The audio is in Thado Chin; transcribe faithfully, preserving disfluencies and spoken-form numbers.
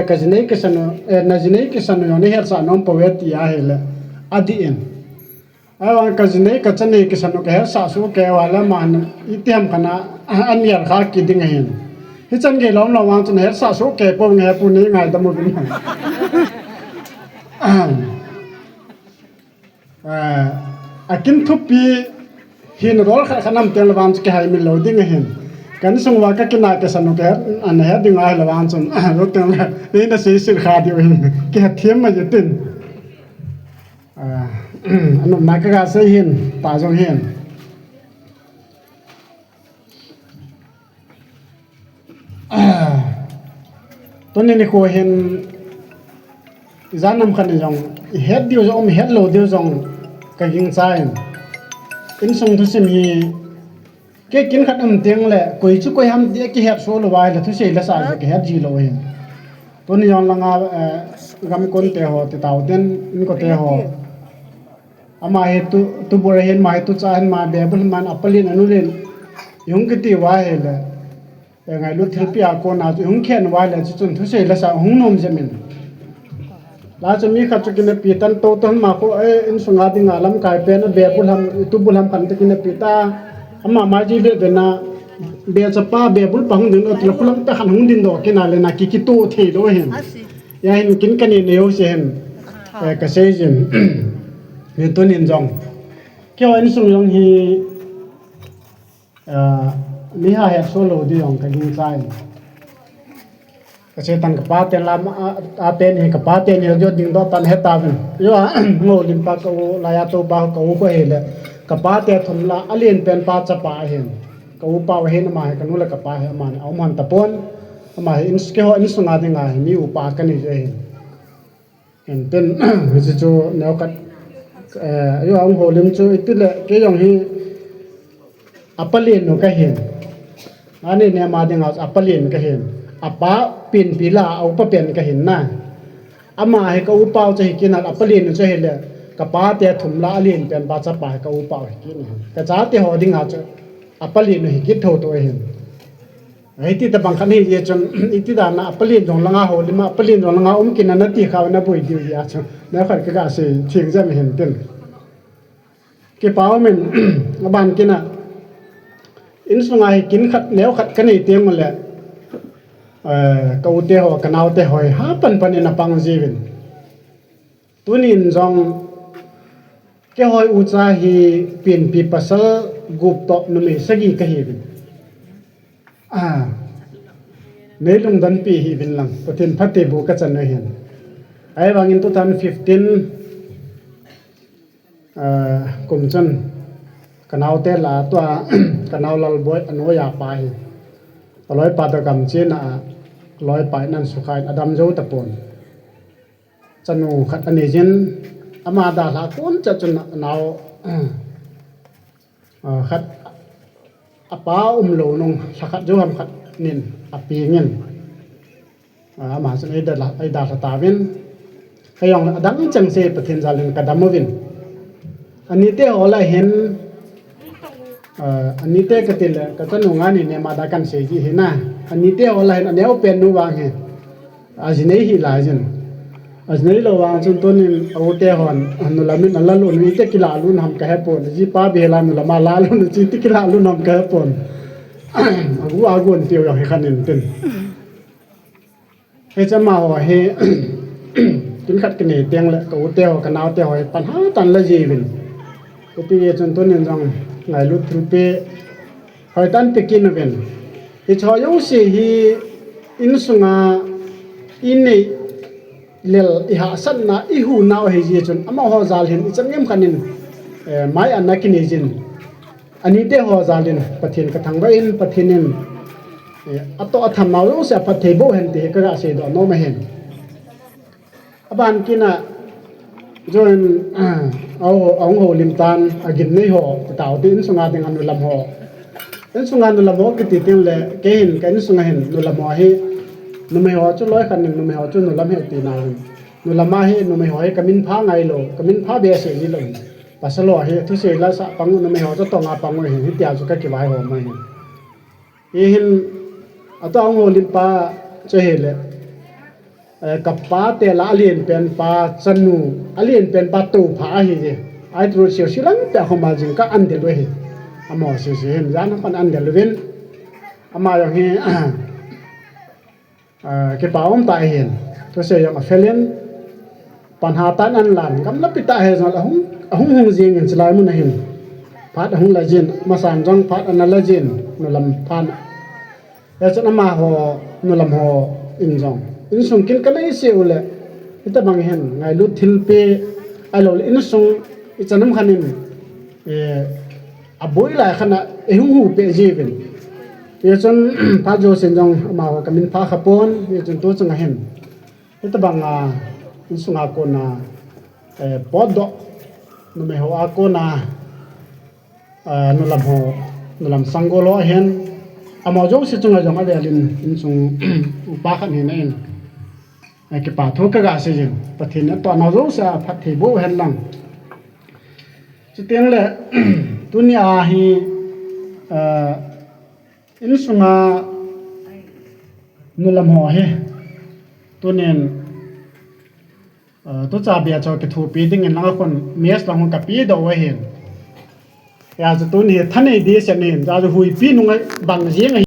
Ka jinei kisan u, eh, na jinei kisan u jong na hetsah nom poi ve ti ahile, adih in. Ahivang ka jinei ka chanei kisan u ka hetsah soh kei uva le, aman itiham khat a, a, an gel kha kit ding ahin. Hichan gei lom lom vang chun hetsah soh kei poi, nge pu nei ngaidam uvin. Eh, akin thupi hin rol khat khat nam teng le vang chu kihai min lou ding ahin. Ka insung uva ka kinah kisan u ka het, ana het ding ahile vang chun, lo teng le, nei na sei sil kha diu hin, kihet thiam mai tin. Ah, anom na ka ga sei hin, pa jong hin. Tuni nikho hin, ijat nam khat in jong, ihet diu jong um, ihet lou diu jong, ka gingchan. Insung thusim hi, kei kin khat um teng le, koi chu koi ham ti kihet soh lou uva ahile, thusei le sa jeh kihet ji lou ahin. Tuni jong langa, eh, gam kon te ho, ti tau ten, inko te ho. Ama hi tu, tubul ahin, ama hi tucha ahin, ama bebul ahin, ama apalen anulin. Ihung kiti uva ahile, eh, ngailut thilpi a kona chu ihung khen uva ahile, chuchun thusei le sa hung nom jep in. Lah chu mi khat chu kinapi tan to to ahin, ama khu, eh, insunga dinga lamkai pen, abebul ham, tubul ham khat te kinapi ta. Ama mai ji be be na, be chapa, bebul pa hung ding doh, tila khu lam ta khat hung ding doh, kina le na ki, kito thei lou ahin. Hia hin kin ka nei nei u se hin, eh, ka sei jin. Hi tunin jong. Keiho insung jong hi, eh, mi ha het soh lou diu jong ka gingchan. Ka sei tan ka pa ten lam a, a ten hi ka pa ten hi jo ding doh tan he tauvin. Jo a, Ngoulim pa ka u, laiya to pa ka u ko hile. Ka pa te thum la, alen pen pa chapa ahin. Ka upa u ahin ama hi, ka nu le ka pa hi ama ni, aum hon tapon. Ama hi ins-, keiho insunga dinga hi mi upa ka nei jeh ahin. Enten, hiche chu neo khat, eh, ajo a hung houlim chu iti le, kei jong hi apalen u kahin. Ani nema dinga apalen kahin. Apa penpi la, a upa pen kahin na. Ama hi ka upa u chu hi kina apalen u chu hile, ka pa te thum la alen pen pa chapa hi ka upa u hi kina. Ka chate ho dinga chu apalen u hi kit thou thou ahin. Hiti tabang khat hi jeh chun, iti dan a apalen jong langa houlim a, apalen jong langa um kit na nati khau na boi diu jeh a chu. Neo khat ka ga sei theng jeng hin tin. Kipa um in, aban kit na. Insunga hi kin khat, neo khat ka nei teng u le, eh, ka u te ho, ka nao te ho hi, ha pan pan in apang jiuvin. Tunin jong, keiho ucha hi penpi pasal gup toh numei sagi ka hiuvin. Ah, nei lungdonpi hih uvin lang, Pathen phattheiboh ka chan u ahin. Ahivangin two thousand fifteen, ah, kum chun, ka naote lah a tua, ka nao Lalboi a noiya pa hi. Ka loipa toh gam chena a, ka loipa in ahin sukha in adam jou tapon. Chanu khat anei jin, ama dalha kon cha chun nao, ah, khat apa umlou nung, lha khat jou ham khat nin apeng in. Ah, ama chun eidalha, eidalha tauvin. Kei jong adang chengse Pathen jal in ka dam uvin. Anite ho lah hin, ah, anite kati le, ka chanu nga ni nema da kan sei ji hi na. Anite ho lah hin, aneo pen nu vang hi. Ajinei hi lai jin. Ajinei lou vang chun tunin a u te hon, a nu lam in ala lun, iti kila lun ham ka hepon. Jipa bihela nu lam a la lun, iti kila lun ham ka hepon. Agu agu an tiu jong hi khan in tin. Hiche amaho hi, kin khat kinei teng le, ka u te ho, ka nao te ho hi, pan ha tan la jiuvin. Iti chun tunin jong, ngailut thilpeh, hoi tan pe kit uvin. Hiche ho jouse hi insunga i nei lel i hahsatna i hunau ahi jeh chun amaho jal hin i chan ngem khat in, eh, mai-an na kinei jin. Anite ho jal in Pathen ka thangvah in Pathen in, eh, atoh atham nau jouse aphatthei boh hen ti hi ka ga seidoh nom ahin. Aban kit na, join, ah, ahung houlim tan, agimnei ho, ti tau te, insunga ding a nu lam ho. Insunga nu lam ho kiti teng le, kei hin, ka insunga hin, nu lam ho hi, numei ho chu loi khat in, numei ho chu nu lam hi tina hin. Nu lam a hi, numei ho hi, ka min pha ngai lou, ka min pha behseh ji lou hin. Pasal ho hi, thusei la sa pang u, numei ho chu tong a pang u hin, hitia chu ka kivaihom u hin. Hi hin, atoh ahung houlim pa chu hile. Eh, kapa te lah a alen pen pa chanu, alen pen pa toh pha ahi je. Ai tu sio si lang te khoma jing ka an del ve hi. Amaho sese hin jan pan an del vin. Ama jong hi, ah, kipa um tah hin. Tu se jong a felin. Pan ha tan an lan. Gamla pi tah he jong ahung, ahung hung jing in chilai mun ahin. Phat ahung la jin. Masang jong phat ana la jin. Nulam phan. Hijeh chun amaho, nulam ho in jong. Insung kin kanei se u le. Hitabang hin, ngailut thilpeh, ahilou le insung, ichan ham khat in, eh, aboi lai khat a, eihung huhpeh jiuvin. Hijeh chun, phat jousen jong, amaho kamin pha kha pon, hijeh chun tu chunga hin. Hitabang a, insung a kona, eh, potdoh, numei ho a kona, Ah, nulam ho, nulam sanggol ho ahin, amaho jouse chunga jong avel in, insung upa khat hina in, eh, kipa thu kaga sei jin, Pathen in atoh nau jouse a phatthei boh hen lang. Chuteng le, tunia hi, ah, insunga nulam ho hi, tunin, Ah, tu cha bia chu kithopi dingin lang a khun mess lang hung kapi doh u ahin. Hijeh chun tuni thanei di se nin, hijeh chun huipi nung a bang jing ahi.